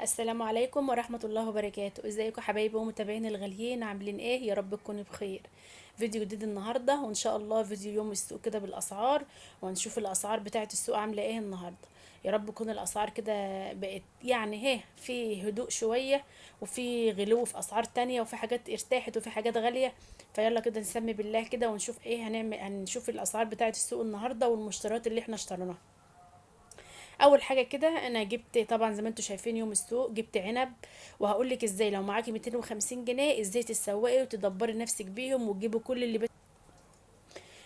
السلام عليكم ورحمة الله وبركاته. ازيكم حبايبي ومتابعين الغاليين، عاملين ايه؟ يا رب تكونوا بخير. فيديو جديد النهاردة، وان شاء الله فيديو يوم السوق كده بالاسعار، وهنشوف الاسعار بتاعة السوق عاملة ايه النهاردة. يا رب تكون الاسعار كده بقت يعني هي في هدوء شوية، وفي غلو في اسعار تانية، وفي حاجات ارتاحت وفي حاجات غالية. فيلا كده نسمي بالله كده ونشوف ايه هنعمل. هنشوف الاسعار بتاعة السوق النهاردة والمشتريات اللي احنا اشتريناها. اول حاجة كده انا جبت طبعا زي ما انتم شايفين يوم السوق جبت عنب، وهقول لك ازاي لو معاكي 250 جنيه ازاي تتسوقي وتدبري نفسك بيهم وتجيبي كل اللي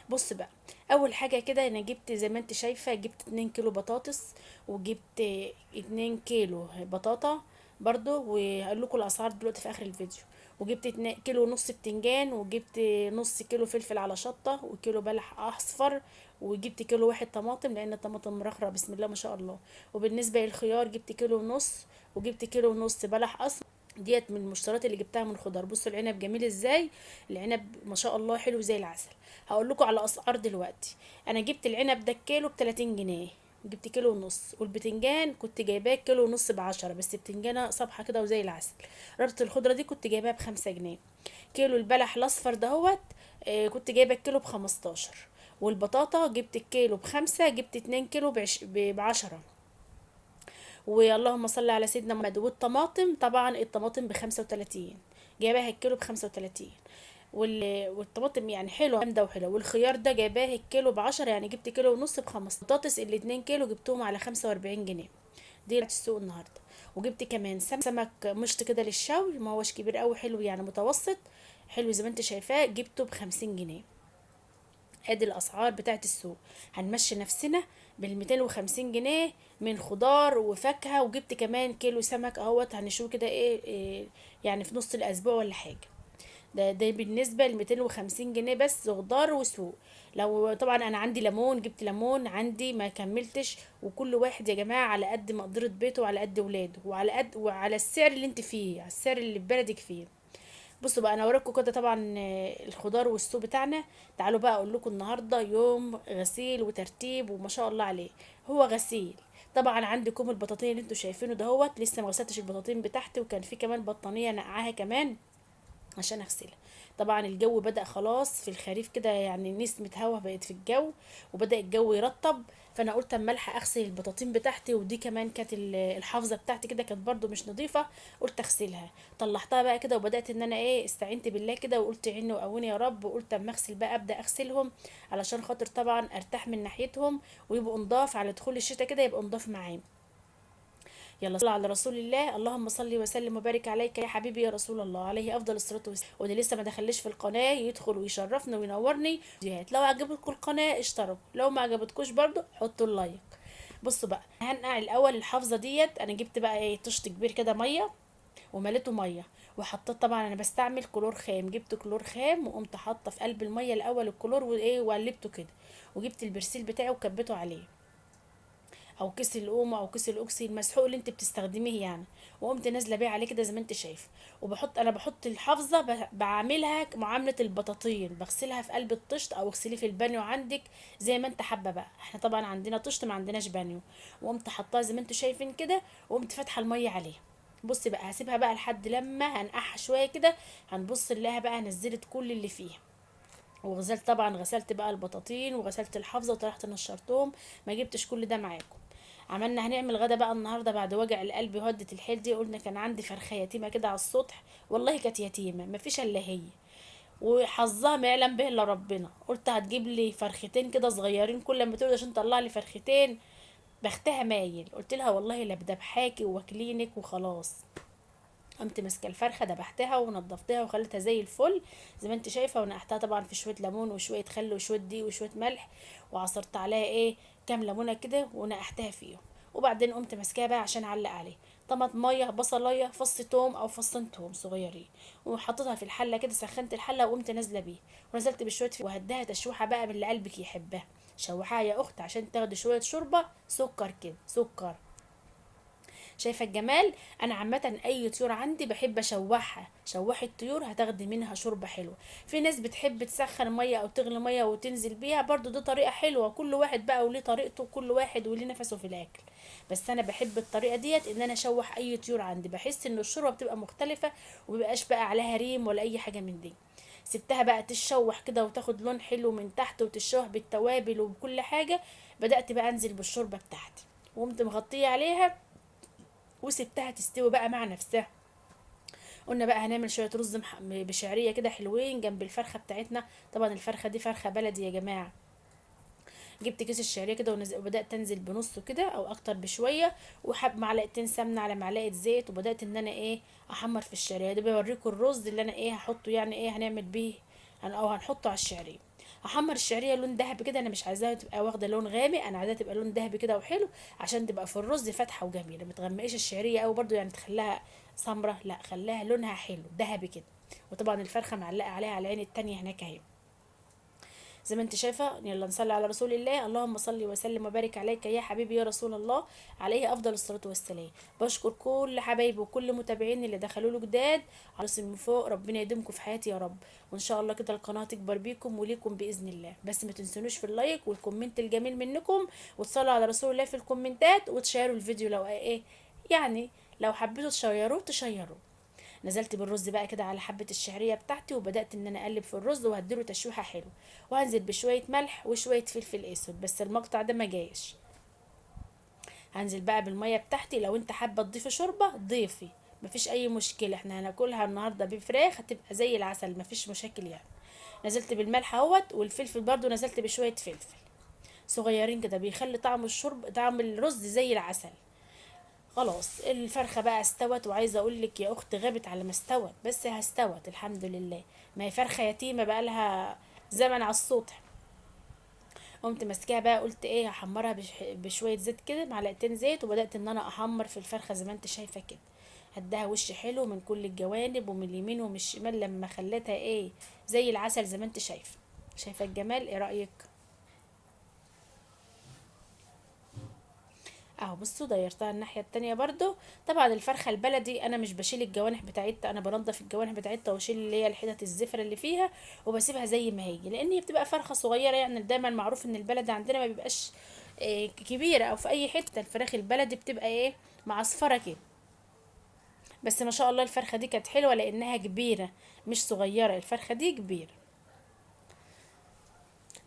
بص بقى. اول حاجة كده انا جبت زي ما انت شايفه، جبت 2 كيلو بطاطس، وجبت 2 كيلو بطاطا برضو، وهقول لكم الاسعار دلوقتي في اخر الفيديو. وجبت 2 كيلو ونص بتنجان، وجبت نص كيلو فلفل على شطه، وكيلو بلح اصفر، وجبت كيلو واحد طماطم لان الطماطم مرخرة بسم الله ما شاء الله. وبالنسبة للخيار جبت كيلو ونص، وجبت كيلو ونص بلح اصفر. ديت من المشتريات اللي جبتها من خضار. بصوا العنب جميل ازاي، العنب ما شاء الله حلو زي العسل. هقول لكم على اسعار دلوقتي. انا جبت العنب ده الكيلو ب 30 جنيه، جبت كيلو ونص. والبتنجان كنت جايباه كيلو ونص ب10، بس بتنجانه صبحة كده وزي العسل. ربطه الخضرة دي كنت جايباها ب5 جنيه. كيلو البلح الاصفر دهوت كنت جايبه الكيلو ب15. والبطاطا جبت الكيلو ب5، جبت 2 كيلو ب10. واللهم صل على سيدنا محمد. والطماطم طبعا الطماطم ب35، جايباها الكيلو ب35. والطماطم يعني حلوة جامدة وحلوه. والخيار ده جايباه الكيلو ب10، يعني جبت كيلو ونص ب5. بطاطس الاتنين كيلو جبتهم على 45 جنيه. دي السوق النهارده. وجبت كمان سمك مشط كده للشوي، ما هوش كبير قوي، حلو يعني متوسط، حلو زي ما انت شايفاه، جبته ب50 جنيه. ادي الاسعار بتاعت السوق. هنمشي نفسنا بال250 جنيه من خضار وفاكهة، وجبت كمان كيلو سمك اهوت هنشوه كده ايه يعني في نص الاسبوع ولا حاجة. ده بالنسبة ل 250 جنيه بس خضار وسوق. لو طبعا انا عندي ليمون، جبت ليمون عندي ما كملتش. وكل واحد يا جماعة على قد مقدره بيته وعلى قد ولاده وعلى قد وعلى السعر اللي انت فيه، على السعر اللي في بلدك فيه. بصوا بقى انا اوريكم كده طبعا الخضار والسوق بتاعنا. تعالوا بقى اقول لكم النهارده يوم غسيل وترتيب وما شاء الله عليه. هو غسيل طبعا. عندكم البطاطين اللي انتوا شايفينه دهوت، لسه ما غسلتش البطاطين بتاعتي، وكان في كمان بطانيه نقعاها كمان عشان اغسلها. طبعا الجو بدأ خلاص في الخريف كده، يعني نسمة هوا بقت في الجو وبدأ الجو يرطب. فانا قلت اما الحق اغسل البطاطين بتاعتي، ودي كمان كانت الحافظة بتاعتي كده كانت برده مش نظيفة، قلت اغسلها. طلعتها بقى كده وبدأت ان انا ايه استعنت بالله كده وقلت عيني وقوني يا رب، وقلت اما اغسل بقى ابدأ اغسلهم علشان خاطر طبعا ارتاح من ناحيتهم ويبقوا نضاف على دخول الشتاء كده، يبقوا نضاف معايا. يلا صلى على رسول الله، اللهم صل وسلم وبارك عليك يا حبيبي يا رسول الله، عليه افضل الصلاة والسلام. واللي لسه ما دخلش في القناة يدخل ويشرفنا وينورني. لو عجبتكم القناة اشتركوا، لو ما عجبتكوش برضو حطوا ال like. بصوا بقى هنقع الاول الحافظة ديت. انا جبت بقى ايه طشت كبير كده مية ومليته مية، وحطيت طبعا انا بستعمل كلور خام، جبت كلور خام وقمت حاطه في قلب المية الاول الكلور وايه وقلبته كده، وجبت البرسيل بتاعي وكبته عليه، او كيس الاومو او كيس الاوكسي المسحوق اللي انت بتستخدميه يعني، وقمت نازله بيه عليه كده زي ما انت شايف. وبحط انا بحط الحافظة بعملها معاملة البطاطين، بغسلها في قلب الطشت او اغسليه في البانيو عندك زي ما انت حابة بقى. احنا طبعا عندنا طشت ما عندناش بانيو. وقمت حطاها زي ما انتوا شايفين كده، وقمت فاتحة المية عليها. بصي بقى هسيبها بقى لحد لما هنقعها شوية كده، هنبص نلاقيها بقى نزلت كل اللي فيها. وغسلت طبعا، غسلت بقى البطاطين وغسلت الحافظة وطرحت نشرتهم، ما جبتش كل ده معاكم. عملنا هنعمل غدا بقى النهارده بعد وجع القلب وهدة الحيل دي. قلنا كان عندي فرخة يتيمة كده على السطح، والله كانت يتيمة مفيش الا هي، وحظها ما يعلم به الا ربنا. قلت هتجيب لي فرختين كده صغيرين، كل ما تقول عشان تطلع لي فرختين بختها مايل. قلت لها والله لا بدبحاكي واكلينك وخلاص. قمت ماسكه الفرخه دبحتها ونضفتها وخليتها زي الفل زي ما انت شايفه، ونقعتها طبعا في شوية ليمون وشوية خل وشوية دقيق وشوية ملح، وعصرت عليها ايه كام ليمونه كده ونقعتها فيهم. وبعدين قمت ماسكاها بقى عشان اعلق عليه طماطميه بصلايه فص توم او فصين توم صغيرين، وحطيتها في الحلة كده، سخنت الحلة وقمت نازله بيه، ونزلت بشوية وهديها تشويحه بقى من اللي قلبك يحبها. شوحها يا اخت عشان تاخدي شوية شوربة سكر كده، سكر. شايفه الجمال؟ انا عامة اي طيور عندي بحب اشوحها، شوحي الطيور هتاخدي منها شوربة حلوة. في ناس بتحب تسخن مية او تغلي مية وتنزل بيها، برضو دي طريقه حلوة، كل واحد بقى وليه طريقته، كل واحد وليه نفسه في الاكل. بس انا بحب الطريقة ديت ان انا اشوح اي طيور عندي، بحس ان الشوربة بتبقى مختلفة ومبيبقاش بقى عليها ريم ولا اي حاجة من دي. سبتها بقى تتشوح كده وتاخد لون حلو من تحت وتتشوح بالتوابل وبكل حاجة. بدات بقى انزل بالشوربه بتاعتي وقمت مغطيه عليها وسبتها تستوي بقى مع نفسها. قلنا بقى هنعمل شوية رز بشعريه كده حلوين جنب الفرخه بتاعتنا. طبعا الفرخه دي فرخة بلدي يا جماعة. جبت كيس الشعرية كده وبدات انزل بنصه كده او اكتر بشوية، وحب معلقتين سمنه على معلقه زيت، وبدات ان انا ايه احمر في الشعرية. ده بوريكم الرز اللي انا ايه هحطه، يعني ايه هنعمل بيه او هنحطه على الشعرية. هحمر الشعرية لون ذهبي كده، انا مش عايزاها تبقى واخده لون غامق، انا عايزاها تبقى لون ذهبي كده وحلو عشان تبقى في الرز فاتحة وجميلة. ما تغمقيش الشعرية قوي برده، يعني تخليها سمرة، لا خليها لونها حلو ذهبي كده. وطبعا الفرخه معلقه عليها على العين التانية هناك اهي زي ما انت شايفه. يلا نصلي على رسول الله، اللهم صل وسلم وبارك عليك يا حبيبي يا رسول الله، عليه افضل الصلاة والسلام. بشكر كل حبايبي وكل متابعيني اللي دخلوا له جداد على راسي من فوق، ربنا يديمكم في حياتي يا رب، وان شاء الله كده القناة تكبر بيكم وليكم باذن الله. بس ما تنسونوش في ال like وال comment الجميل منكم، وتصلوا على رسول الله في الكومنتات، وتشيروا الفيديو لو ايه يعني لو حبيتوا تشيروه تشيروه. نزلت بالرز بقى كده على حبة الشعرية بتاعتي، وبدأت ان انا اقلب في الرز وهديله تشويحة حلوة، وهنزل بشوية ملح وشوية فلفل اسود، بس المقطع ده ما جايش. هنزل بقى بالمية بتاعتي، لو انت حابة تضيفي شوربة ضيفي، مفيش اي مشكلة، احنا هناكلها النهاردة بفراخ هتبقى زي العسل مفيش مشاكل يعني. نزلت بالملح اهوت، والفلفل برضو نزلت بشوية فلفل صغيرين كده، بيخلي طعم الشرب طعم الرز زي العسل. خلاص الفرخه بقى استوت، وعايزه اقول لك يا اخت غابت على ما استوت، بس هستوت الحمد لله، ما هي فرخة يتيمة بقى لها زمن على السطح. قمت ماسكاها بقى قلت ايه هحمرها بشوية زيت كده، معلقتين زيت، وبدات ان انا احمر في الفرخه زي ما انت شايفه كده. هديها وش حلو من كل الجوانب ومن اليمين ومن الشمال، لما خليتها ايه زي العسل زي ما انت شايفه. شايفه الجمال؟ ايه رايك؟ اهو بصوا ديرتها الناحية التانية برضو. طبعا الفرخه البلدي انا مش بشيل الجوانح بتاعتها، انا بنضف الجوانح بتاعتها واشيل اللي هي الحتت الزفره اللي فيها وبسيبها زي ما هي، لان هي بتبقى فرخة صغيرة. يعني دايما معروف ان البلد عندنا ما بيبقاش كبيرة او في اي حتة، الفراخ البلدي بتبقى ايه معصفره كده. بس ما شاء الله الفرخه دي كانت حلوة لانها كبيرة مش صغيرة، الفرخه دي كبيرة.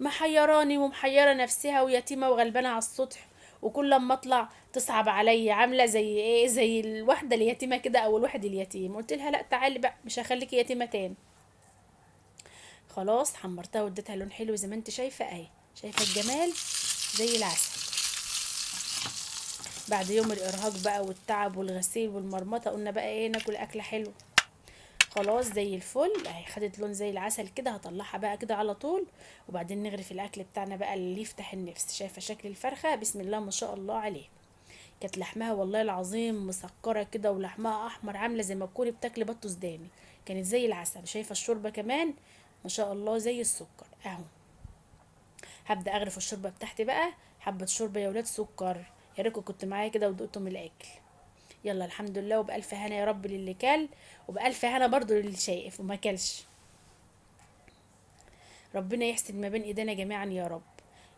محيراني ومحيره نفسها ويتيمه وغلبانه على السطح، وكل لما اطلع تصعب عليا، عامله زي ايه زي الواحدة اليتيمة كده او الواحد اليتيم. قلت لها لا تعالي بقى مش هخليكي يتيمة تاني. خلاص حمرتها واديتها لون حلو زي ما انت شايفه اهي، شايفه الجمال زي العسل. بعد يوم الارهاق بقى والتعب والغسيل والمرمطه قلنا بقى ايه ناكل اكله حلوة. خلاص زي الفل اهي، خدت لون زي العسل كده. هطلعها بقى كده على طول، وبعدين نغرف الاكل بتاعنا بقى اللي يفتح النفس. شايفه شكل الفرخه؟ بسم الله ما شاء الله عليه. كانت لحمها والله العظيم مسكره كده ولحمها احمر، عامله زي ما تكوني بتاكلي بط سوداني، كانت زي العسل. شايفه الشوربة كمان ما شاء الله زي السكر اهو. هبدا اغرف الشوربة بتاعتي بقى، حبه شوربة يا ولاد سكر، يا ريتكم كنتوا معايا كده ودقتم الاكل. يلا الحمد لله، وبألف هنا يا رب للي كل، وبألف هنا برضو للي شايف وما كلش. ربنا يحسن ما بين ايدينا جميعا يا رب.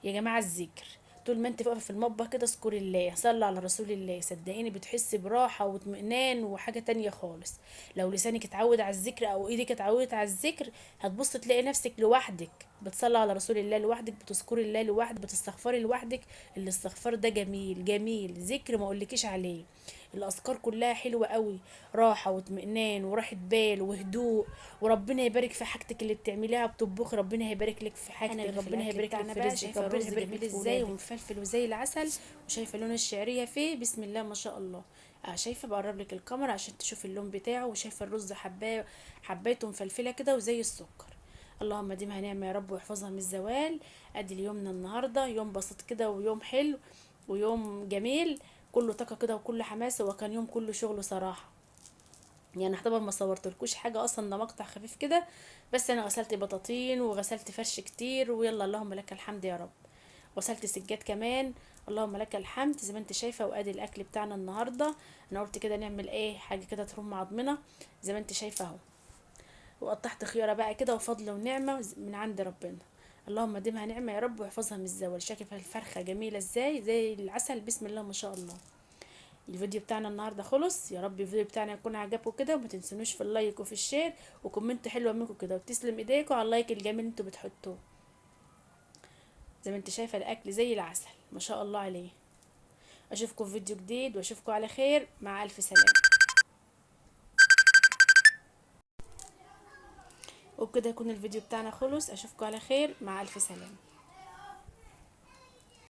يا جماعة الذكر طول ما انت واقفة في المطبخ كده اذكري الله، صلي على رسول الله، صدقيني بتحسي براحة واطمئنان وحاجه تانية خالص. لو لسانك اتعود على الذكر او ايدك اتعودت على الذكر هتبص تلاقي نفسك لوحدك بتصلي على رسول الله لوحدك، بتذكري الله لوحدك، بتستغفري لوحدك. الاستغفار ده جميل جميل، ذكر ما اقولكيش عليه. الاذكار كلها حلوة قوي، راحة واطمئنان وراحة بال وهدوء، وربنا يبارك في حاجتك اللي بتعمليها بتطبخي، ربنا هيبارك لك في حاجتك، ربنا هيبارك لك في رزقك، ربنا هيبارك لك ازاي ومفلفل وزي العسل. وشايفه لون الشعرية فيه بسم الله ما شاء الله. شايفه بقرب لك الكاميرا عشان تشوفي اللون بتاعه، وشايفه الرز حبايته مفلفله كده وزي السكر. اللهم ديمها نعمه يا رب واحفظها من الزوال. ادي اليومنا النهارده يوم بسيط كده ويوم حلو ويوم جميل، كله طاقة كده وكله حماسه، وكان يوم كله شغل صراحة. يعني طبعا ما صورتلكوش حاجة اصلا، ده مقطع خفيف كده، بس انا غسلت بطاطين وغسلت فرش كتير، ويلا اللهم لك الحمد يا رب. وصلت سجاد كمان. اللهم لك الحمد زي ما انت شايفه. وادي الاكل بتاعنا النهارده، انا قلت كده نعمل ايه حاجة كده ترم عظمنا زي ما انت شايفه اهو. وقطعت خياره بقى كده، وفضل ونعمه من عند ربنا، اللهم ديمها نعمه يا رب واحفظها من الزوال. شايفه الفرخه جميلة ازاي، زي العسل، بسم الله ما شاء الله. الفيديو بتاعنا النهارده خلص، يا رب الفيديو بتاعنا يكون عجبكم كده، وما تنسونوش في ال like وفي ال share و comment حلوة منكم كده، وتسلم ايديكم على ال like الجميل اللي انتوا بتحطوه. زي ما انت شايفه الاكل زي العسل ما شاء الله عليه. اشوفكم في فيديو جديد، واشوفكم على خير، مع الف سلامه. وبكده يكون الفيديو بتاعنا خلص، اشوفكم على خير، مع الف سلامه.